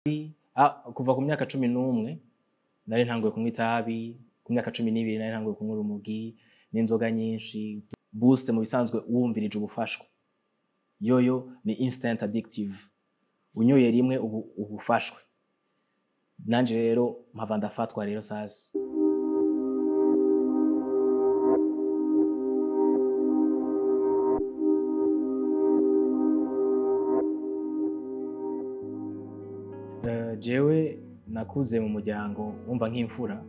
Kuva ku myaka 11 nari ntanguye kunywa itabi, ku myaka 12 nari ntanguye kunywa urumogi n'inzoga nyinshi. Boost mu bisanzwe wumvirije ubufashwa, yoyo ni instant addictive, unyoye rimwe ubu ubufashwe. Nanje rero mpava ndafatwa rero sasa. Jewe nakuze mu muryango wumva nk'imfura,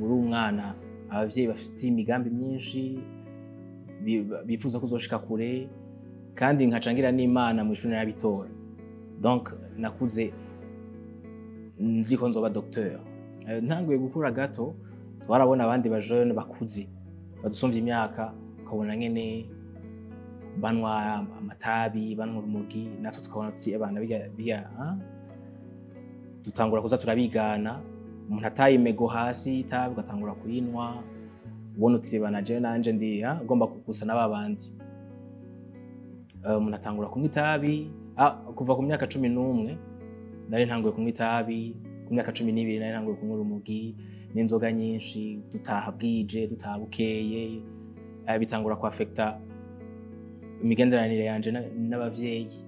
uri umwana abavyeyi bafite imigambi myinshi, bifuza kuzoshika kure, kandi nkacangira n'Imana mu ishuri narabitora. Donc nakuze nzi ko nzoba docteur. Ntanguye gukura gato, twarabona abandi ba jeune bakuze badusumvye imyaka, ukabona nyene banwa amatabi, banwa urumogi, natwe tukabona ati abana birya dutangura kuza turabigana. Umuntu ataye imego hasi itabi ugatangura kuyinwa, ubona uti bana jewe nanje ndi ugomba gusa n'ababandi. Umuntu atangura kunywa itabi kuva ku myaka 11 nari ntanguye kunywa itabi, ku myaka 12 nari ntanguye kunywa urumogi n'inzoga nyinshi, dutaha bwije, dutaha bukeye. Bitangura kwafekta imigenderanire yanje n'abavyeyi,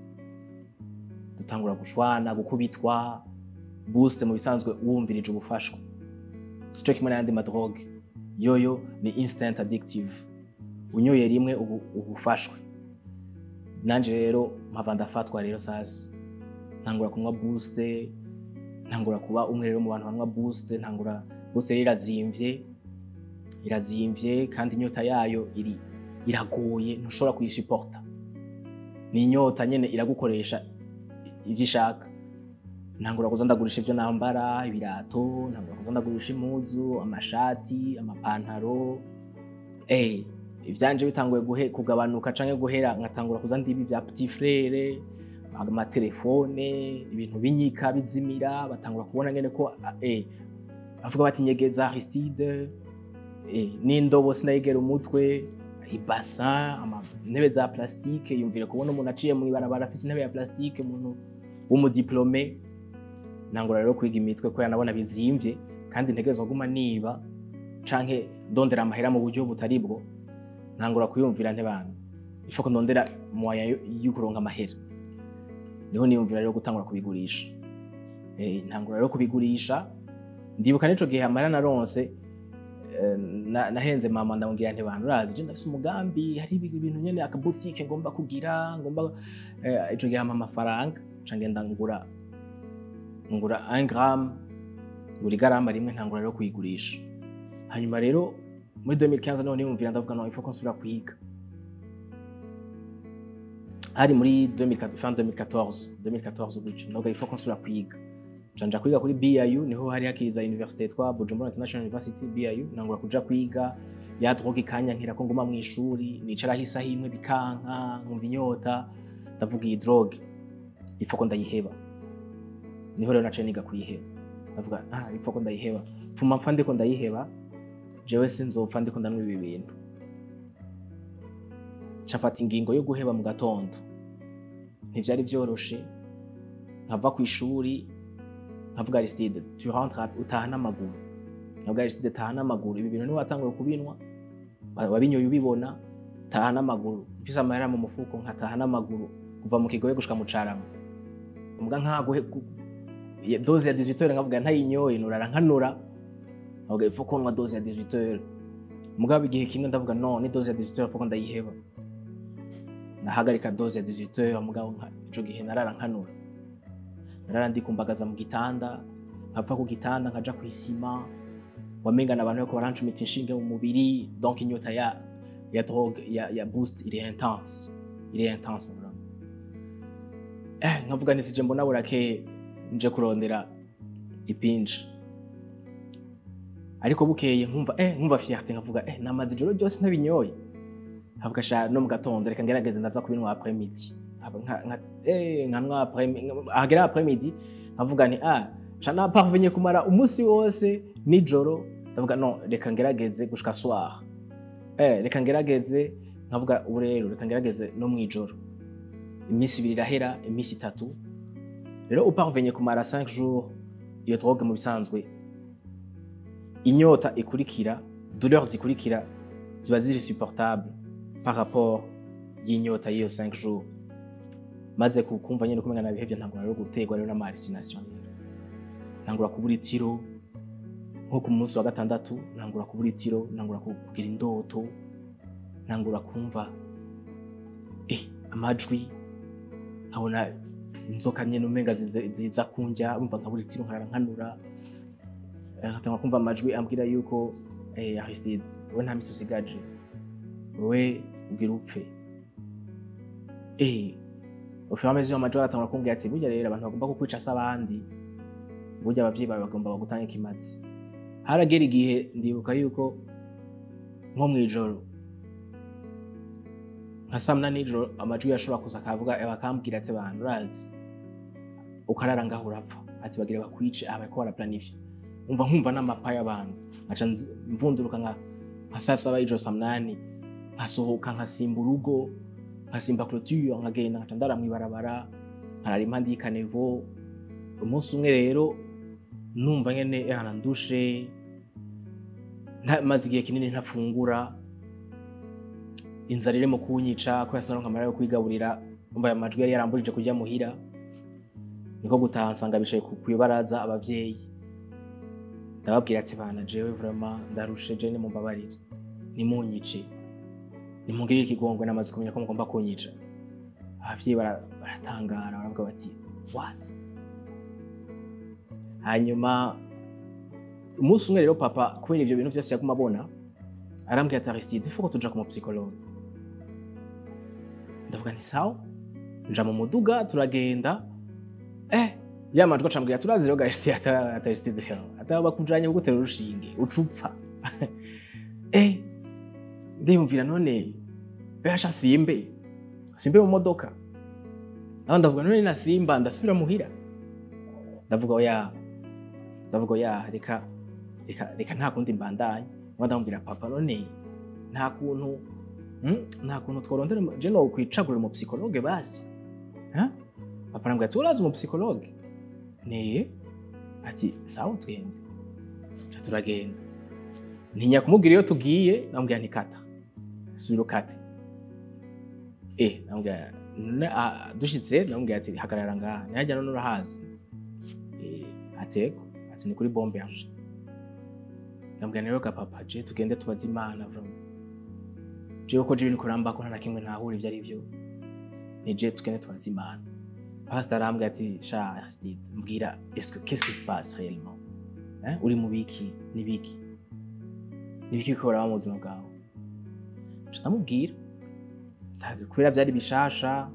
dutangura gushwana, gukubitwa. Boost mu bisanzwe wumvirije ubufashwa, sico kimwe n'ayandi madrogue, yoyo ni instant addictive, unyoye rimwe ubu ubufashwe. Nanje rero mpava ndafatwa rero sasa, ntangura kunywa boost, ntangura kuba umwe rero mu bantu banywa boost. Ntangura boost rero irazimvye, irazimvye, kandi inyota yayo iri iragoye, ntushobora kuyisuporta. Ni inyota nyene iragukoresha ivyo ishaka. Ntangura kuza ndagurisha ivyo nambara, ibirato, ntangura kuza ndagurisha impuzu, amashati, amapantaro. Ivyanje bitanguye kugabanuka canke guhera, nkatangura kuza ndiba ivya petit frere, amatelefone, ibintu binyika bizimira. Batangura kubona ngene ko avuga bati nyegeza Aristide, n'indobo sinayigera umutwe, ibassin, intebe za plastique. Yumvira kubona umuntu aciye mw'ibarabara afise intebe ya plastique, umuntu w'umudiplome. Nangura rero kwiga imitwe ko yanabona bizimvye, kandi ntegerezwa kuguma niba canke ndondera amahera mu buryo butari bwo. Ntangura kuyumvira ntebana ifo ko ndondera moyen yo kuronka amahera. Niho niyumvira rero gutangura kubigurisha. Ntangura rero kubigurisha. Ndibuka n'ico gihe amahera naronse, nahenze mama, ndamubwira ntebana urazi je ndafise umugambi, hari ibintu nyene akaboutique ngomba kugira, ngomba. Ico gihe ampa amafaranga, nca ngenda ngura 1 gramme, ngura igarama rimwe, ntangura rero kuyigurisha. Hanyuma rero muri 2015 niho niyumvira, ndavuga no il faut ko nsubira kwiga. Hari muri fin 2014 gutyo, ndavuga il faut ko nsubira kwiga. Nca nja kwiga kuri BIU, niho hari hakiza université yitwa Bujumbura International University, BIU. Ntangura kuja kwiga, ya drogue ikanyankira ko nguma mw'ishuri, nicaraho isaha imwe bikanka, nkumva inyota. Ndavuga iyi drogue il faut ko ndayiheba. Niho rero naciye niga kuyiheba, ndavuga il faut ko ndayiheba, pfuma mpfa ndiko ndayiheba, jewe sinzopfa ndiko ndanywa ibi bintu. Nca mfata ingingo yo guheba mu gatondo. Ntivyari vyoroshe, nkava kw'ishuri nkavuga Aristide tu rentres, utaha n'amaguru. Nkavuga Aristide taha n'amaguru, ibi bintu niwatanguye kubinwa, wabinyoye ubibona, taha n'amaguru. Mfise amahera mu mufuko nkataha n'amaguru kuva mu Kigobe gushika mu Carama. Mbwa nkaguhe dose ya 18 heures, nkavuga ntayinyoye nurara nkanura, nkavuga il faut ko nywa dose ya 18 heures. Mugabo igihe kimwe ndavuga no ni dose ya 18 heures, faut ko ndayiheba. Ndahagarika dose ya 18 heures, mugabo ico gihe narara nkanura, narara ndikumbagaza mu gitanda, nkava ku gitanda nkaja kw'isima, wamenga n'abantu bariko barancumita inshinge mu mubiri. Donc inyota ya drogue ya boost iri intense, iri intense vraiment. Nkavuga nti sije mbona burakeye nje kurondera ipinji. Ariko bukeye nkumva nkumva fierté, nkavuga namaze ijoro ryose ntabinyoye, nkavuga sha no mu gatondo reka ngerageze ndaza kubinwa après midi. Nkanwa après, ahagera après midi nkavuga nti ca na parvenye kumara umunsi wose nijoro. Ndavuga no reka ngerageze gushika soir, reka ngerageze. Nkavuga ubu rero reka ngerageze no mwijoro. Iminsi ibiri irahera, iminsi itatu, Rero uparvenye kumara 5 jours iyo drogue, mu bisanzwe inyota ikurikira, douleur zikurikira ziba ziri supportable par rapport y'inyota y'iyo 5 jours. Maze kumva nyene kumenga nabihevye, ntangura rero guterwa rero n'ama hallucination, ntangura kubura itiro. Nko ku munsi wa gatandatu ntangura kubura itiro, ntangura kugira indoto, ntangura kumva amajwi, nkabona inzoka nyene umenga ziza kunjya, umva nkabura itiro, nkarara nkanura. Nkatangura kumva amajwi ambwira yuko "Aristide, wowe nta misi usigaje, wowe ugira upfe." Au fur et à mesure amajwi aratangura kumbwira ati: "Burya rero abantu bagomba kukwica se abandi, burya abavyeyi bawe bagomba bagutanga ikimazi." Haragera igihe, ndibuka yuko nko mw'ijoro nka saa 8 nijoro, amajwi yashobora kuza akavuga, bakambwira ati: "Abantu urazi ukarara ngaho urapfa," ati: "Bagira bakwice aha, bariko baraplanifya." Umva, nkumva n'amapa y'abantu, nkaca mvunduruka nka saa 7 y'ijoro, saa 8, nkasohoka, nkasimba urugo, nkasimba clôture, nkagenda, nkaca ndara mw'ibarabara, nkarara impande y'i caniveau. Umunsi umwe rero numva nyene ehana ndushe, maze igihe kinini ntafungura, inzara iri mu kunyica kubera sinaronka amahera yo kwigaburira. Umva, aya majwi yari yarambujije kujya muhira. Niko gutaha, nsanga bicaye kw'ibaraza abavyeyi. Ndababwira ati: "Bana, jewe vraiment ndarushe, je nimumbabarire, nimunyice, nimungirire ikigongwe, namaze kumenya ko mugomba kunyica." Abavyeyi baratangara, baravuga bati: "What?" Hanyuma umunsi umwe rero papa, kubera ivyo bintu vyose yaguma abona, arambwira ati: "Aristide, il faut ko tuja ku mupsychologue." Ndavuga nti: "Sawa." Nja mu muduga, turagenda. Ya majwi acambwira: "Turazi rero Aristide, Aristide ataba bakujanye kugutera urushinge uca upfa." Ndiyumvira: none behasha simbe simbe mu modoka? Aho ndavuga: none nasimba ndasubira muhira? Ndavuga: oya, ndavuga: oya, reka reka reka, nta kundi mbandanye. Ngo ndamubwira: "Papa, none nta kuntu, nta kuntu tworondera je no kwicagurira umu psychologue basi?" Ha? Papa arambwira ati: "Urazi umu psychologue?" Neye. Ati: "Sawa, tugende." Ca turagenda. Ntinya kumubwira iyo tugiye. Ndamubwira nti: "Kata, subira ukate." Ndamubwira none, dushitse ndamubwira ati: "Hagarara ngaha, ntihajya, none urahazi?" Atego. Ati: "Ni kuri bombe yanje." Ndamubwira: "Rero ga papa, je tugende tubaze Imana vraiment, jewe ko je ibintu kurambako nta na kimwe ntahura ivyo ari vyo, ni je tugende tubaze Imana." Pastor arambwira ati: "Sha Aristide, mbwira, est-ce que qu'est-ce qui se passe réellement, hein? Uri mu biki? Ni biki, ni biki biriko biraba mu buzima bwawe?" Nca ndamubwira. Kubera vyari bishasha,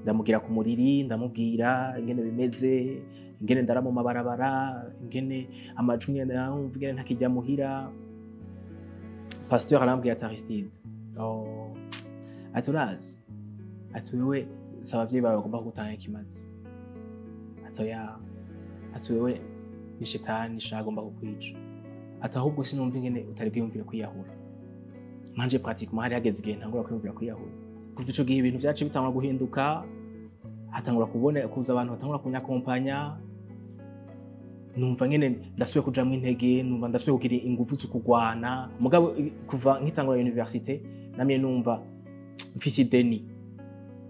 ndamugira ku muriri, ndamubwira ingene bimeze, ingene ndara mu mabarabara, ingene amajwi ngene ndayumva, ingene ntakijya muhira. Pasteur arambwira ati: "Aristide, oh," ati, "urazi," ati, "wewe si abavyeyi bawe bagomba kugutanga ikimazi," ati, "oya," ati, "wewe ni shetani sha agomba kukwica," ati, "ahubwo sinumva ingene utari bwiyumvire kwiyahura." Nanje pratiquement hari hageze igihe ntangura kwiyumvira kwiyahura. Kuva ico gihe ibintu vyaciye bitangura guhinduka, hatangura kubona kuza abantu batangura kunyakompanya. Numva nyene ndasubiye kujamwo intege, numva ndasubiye kugira inguvu zo kugwana. Mugabo kuva nkitangura université namye numva mfise ideni,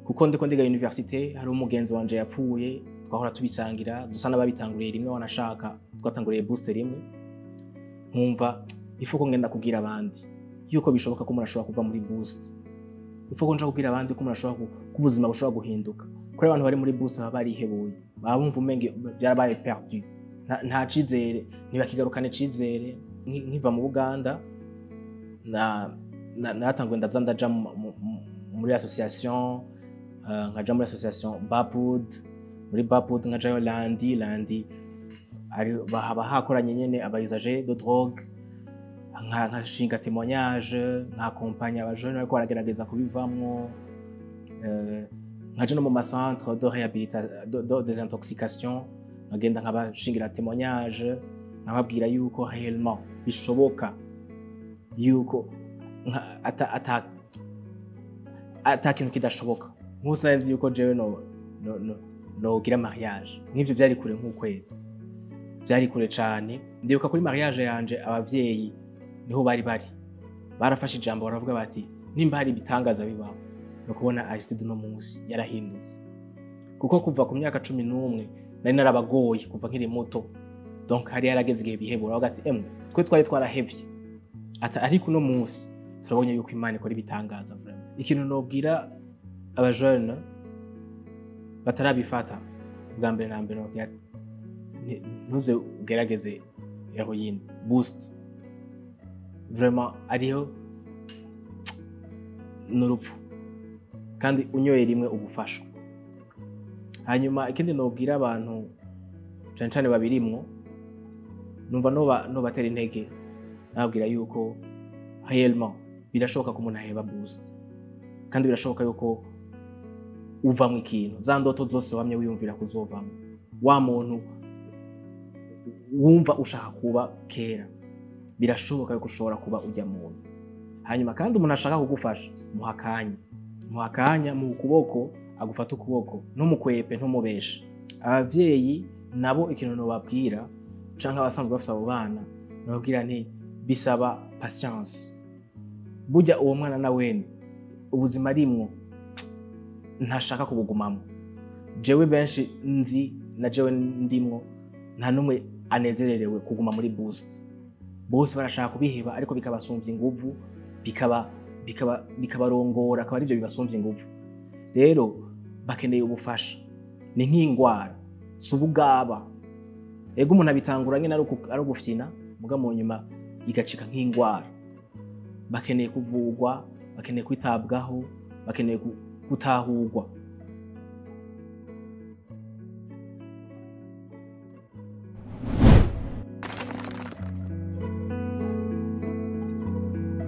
kuko ndiko ndiga université hari umugenzi wanje yapfuye, twahora tubisangira, dusa n'ababitanguriye rimwe, wanashaka twatanguriye booster rimwe. Nkumva ifu ko ngenda kubwira abandi yuko bishoboka ko umuntu ashobora kuva muri boost, ifu ko nja kubwira abandi ko umuntu ashobora ko ubuzima bushobora guhinduka. Kuri abantu bari muri boost baba barihebuye, baba bumva umenge byarabaye perdu, nta cizere, ntibakigarukana icizere. Nkiva mu Buganda na natanguye ndaza ndaja muri association, nkaja muri association Bapud. Muri Bapud nkajayo lundi, haba hakoranye nyene aba usagers de drogue, nkashinga témoignage, nkakompanya abajene bariko baragerageza kubivamwo, nkaja no mu ma centre de réhabilitation, de désintoxication, nkagenda nkabashingira témoignage, nkababwira yuko réellement bishoboka yuko ata kintu kidashoboka. Nk'ubu sinari nzi yuko jewe no no, no, nogira mariage. Nk'ivyo vyari kure nk'ukwezi, vyari kure cane. Ndibuka kuri mariage yanje, abavyeyi niho bari barafashe ijambo, baravuga bati: "Nimba hari ibitangaza bibaho, no kubona Aristide uno munsi yarahindutse." Kuko kuva ku myaka 11 nari narabagoye kuva nkiri muto. Donc hari yarageze igihe bihebura, bavuga ati: "Emwe, twe twari twarahevye ata, ariko uno munsi turabonye yuko Imana ikora ibitangaza." Vraiment, ikintu nobwira abajene batarabifata, bwa mbere na mbere nobwira: ntuze ugerageze héroïne, boost. Vraiment ariho n'urupfu, kandi unyoye rimwe uba ufashwe. Hanyuma ikindi nobwira abantu, cane cane babirimwo, numva noba nobatera intege, nababwira yuko réellement birashoboka ko umuntu aheba boost, kandi birashoboka yuko uvamwo ikintu, za ndoto zose wamye wiyumvira kuzovamwo, wa muntu wumva ushaka kuba kera, birashoboka yuko ushobora kuba ujya muntu. Hanyuma kandi umuntu ashaka kugufasha, muha akanya, muha akanya, muha ukuboko, agufata ukuboko, ntumukwepe, ntumubeshe. Abavyeyi nabo, ikintu nobabwira, canke abasanzwe bafise abo bana, nobabwira nti: bisaba patience. Burya uwo mwana na wene ubuzima arimwo ntashaka kubugumamo. Jewe benshi nzi, na jewe ndimwo, nta n'umwe anezererewe kuguma muri boost. Bose barashaka kubiheba, ariko bikabasumvya inguvu, bikabarongora, akaba arivyo bibasumvya inguvu. Rero bakeneye ubufasha. Ni nk'ingwara, si ubugaba. Ego, umuntu abitangura nyine ari ugufyina, muga mu nyuma igacika nk'ingwara. Bakeneye kuvugwa, bakeneye kwitabwaho, bakeneye gutahurwa.